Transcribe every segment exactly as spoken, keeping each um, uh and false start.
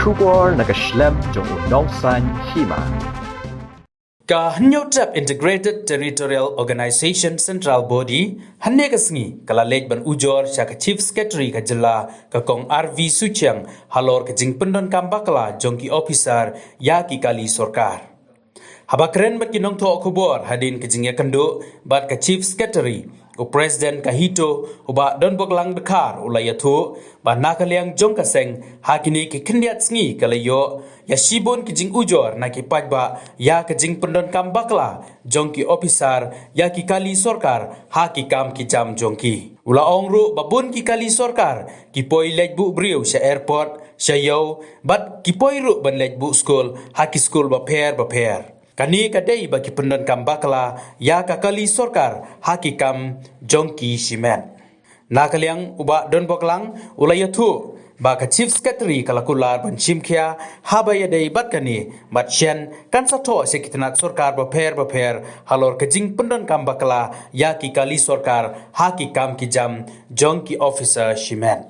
Khubor na ka shlem jong u nongsan hima. Ka Hynñiewtrep Integrated Territorial Organization Central Body, hynne ka sngi, ka la leit ban ujor sha ka Chief Secretary ka jylla, ka Kong R V Suchiang, halor ka jingpyndonkam bakla jong ki officer ïa ki kali sorkar. Haba kren bad ki nongthoh khubor hadien ka jingïakynduh bad ka Chief Secretary, u President ka HITO, u Bah Donboklang Dkhar, u la ïathuh ba na ka liang jong ka seng, ha kine ki khyndiat sngi ka la ïoh ïa shibun ki jingujor na ki paidbah ïa ka jingpyndonkam bakla jong ki officer ïa ki kali sorkar ha ki kam ki jam jong ki. U la ong ruh ba bun ki kali sorkar ki poi leit buh briew sha airport, sha ïew, bad ki poi ruh ban leit buh skul ha ki skul bapher bapher. Kane ka dei ba ki pyndonkam bakla ïa ka kali sorkar ha ki kam jong ki shimet. Na ka liang u Bah Donboklang u la ïathuh ba ka Chief Secretary ka la kular ban shim khia haba ïadei bad kane, bad shen kan sa thoh sha ki tnat sorkar bapher bapher halor ka jingpyndonkam bakla ïa ki kali sorkar ha ki kam ki jam jong ki officer shimet.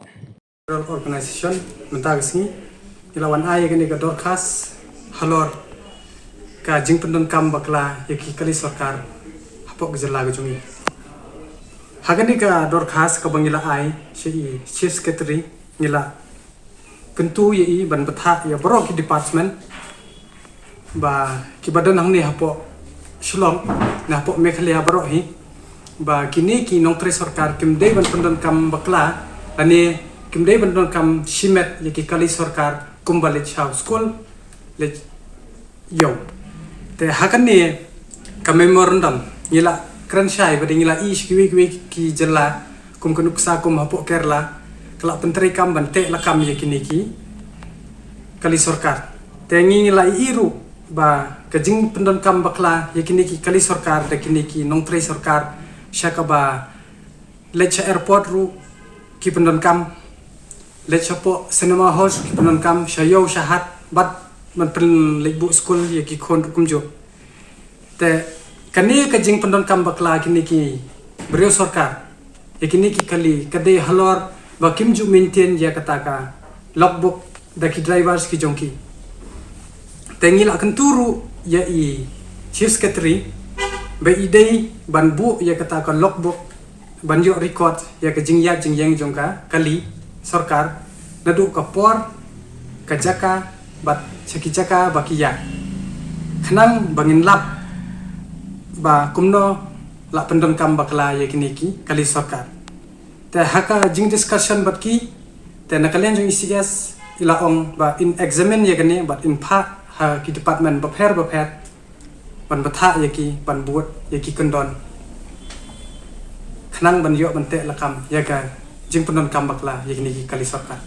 Federal Organization, mynta ka sngi ngi la wan ai ïa kane ka dorkhas halor ka jingpyndonkam bakla ïa ki kali sorkar hapoh ka jylla ka jong ngi. Ha kane ka dorkhas kaba ngi la ai sha i Chief Secretary, ngi la kyntu ïa i ban bthah ïa baroh ki department ba kiba don hangne hapoh Shillong, ne hapoh Meghalaya baroh hi, ba kine ki nongtrei sorkar kim dei ban pyndonkam bakla, lane kim dei ban pyndonkam shimet ïa ki kali sorkar kumba leit sha skul, leit ïew. Te ha kane ka memorandum ngi la kren shai ba dei, ngi la ïohi sha kiwei kiwei ki jylla, kum ka nuksa kum hapoh Kerala ka la pyntreikam ban teh lakam ïa kine ki kali sorkar. Te ngi, ngi la ïohi ruh ba ka jingpyndonkam bakla ïa kine ki kali sorkar da kine ki nongtrei sorkar, sha kaba leit sha airport ruh ki pyndonkam, leit shapoh cinema halls ki pyndonkam, sha ïew sha hat, bad ban pynleit buh skul ïa ki khun ruh kumjuh. Te kane ka jingpyndonkam bakla kine ki briew sorkar ïa kine ki kali ka dei halor ba kim ju maintain ïa kata ka logbook da ki drivers ki jong ki. Te ngi la kyntu ruh ïa i Chief Secretary ba i dei ban buh ïa kata ka logbook ban ïoh record ïa ka jingïaid jingïeng jong ka kali sorkar, naduh ka por, ka jaka, bad sha ki jaka ba ki ïaid, khnang ba ngin lap ba kumno la pyndonkam bakla ïa kine ki kali sorkar. Te ha ka jingdiscussion bad ki, te na ka liang jong i C S i la ong ba in examine ïa kane bad in phah ha ki department bapher bapher ban bthah ïa ki, ban bud ïa ki kyndon, khnang ban ïoh ban teh lakam ïa ka jingpyndonkam bakla ïa kine ki kali sorkar.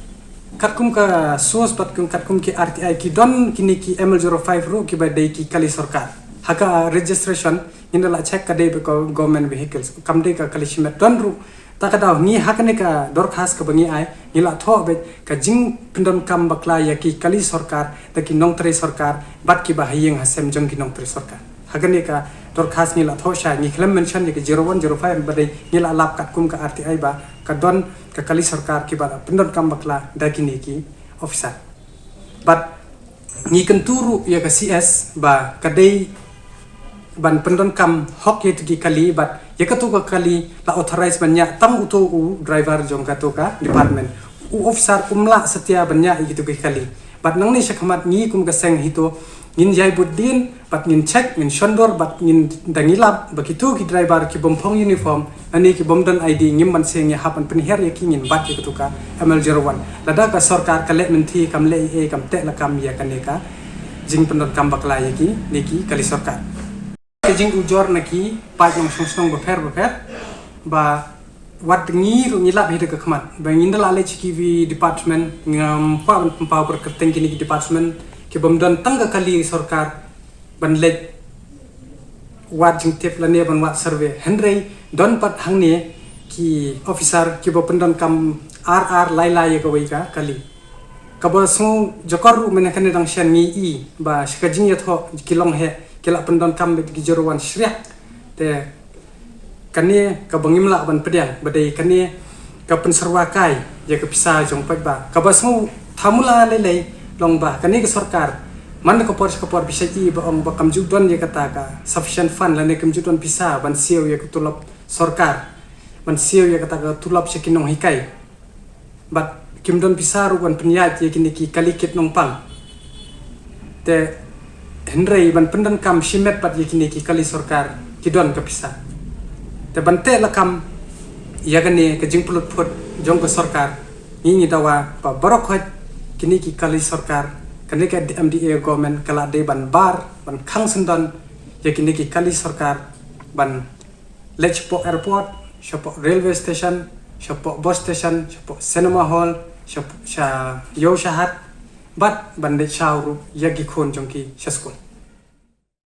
Katkum ka source bad kum, katkum ki R T I, ki don kine ki M L zero five ruh kiba dei ki kali sorkar. Ha ka registration ngin da la check ka dei ba ka government vehicles, kam dei ka kali shimet. Don ruh, ta ka daw ngi ha kane ka dorkhas kaba ngi ai, ngi la thoh beit ka jingpyndonkam bakla ïa ki kali sorkar da ki nongtrei sorkar bad kiba ha ïing ha sem jong ki nongtrei sorkar. Ha kane ka dorkhas ngi la thoh shai, ngi khlem mention ïa ka zero one, zero five, ba dei ngi la lap katkum ka R T I ba ka don ka kali sorkar kiba la pyndonkam bakla da kine ki officer. Bad ngi kyntu ruh ïa ka C S ba ka dei ban pyndonkam hok ïa kito ki kali, bad ïa kato ka kali la authorize ban ñiah tang uto u driver jong kato ka department. U officer um lah satia ban ñiah ïa kito ki kali. Bad nangne shakhmat ngi kum ka seng HITO ngin ïai bud dien, bad ngin check, ngin shon dor, bad ngin da ngi lap ba kito ki driver ki bym phong uniform, ani ki bym don I D, ngim banse ngi hap ban pynhiar ïa ki, ngin bat ïa kato ka M L zero one. Lada ka sorkar ka leh mynthi, kam leh ei ei, kam teh lakam ïa kane ka jingpyndonkam bakla ïa kine ki kali sorkar. Ka jingujor na ki paid nongshong shnong bapher bapher, ba wat ngi ruh ngi lap hi da ka khmat ba ngin da la leit sha kiwei department, ngam kwah ban pynpaw pyrkhat teng kine ki department ki bym don tang ka kali sorkar ban leit wad jingtip lane ban wad survey. Hynrei don pat hangne ki officer kiba pyndonkam ar ar lai lai ïa kawei ka kali. Kaba sngew jakor ruh mynne kane dang shen ngi i ba sha ka jingïathoh ki long heh, ki la pyndonkam beit ki zero one shriak. Te kane kaba ngim lah ban pdiang, ba dei kane ka pynsyrwa kai ïa ka pisa jong paidbah. Kaba sngew thamula lei lei Long ba kane ka sorkar, man ka por sha ka por phi sa ïohi ba ong ba kam ju don ïa kata ka sufficient fund lane kam ju don pisa ban siew ïa ka tulop sorkar, ban siew ïa kata ka tulop sha ki nonghikai. Bad kim don pisa ruh ban pynïaid ïa kine ki kali kit nongpang. Te hynrei ban pyndonkam shimet pat ïa kine ki kali sorkar ki don ka pisa. Te ban teh lakam ïa kane ka jingpynlut phut jong ka sorkar, ngi ngi dawa ba baroh khoit kine ki kali sorkar, kane ka M D A government ka la dei ban bar, ban khang syndon ïa kine ki kali sorkar ban leit shapoh airport, shapoh railway station, shapoh bus station, shapoh cinema hall, shapoh sha ïew sha hat, bad ban leit shaw ruh ïa ki khun jong ki sha skul.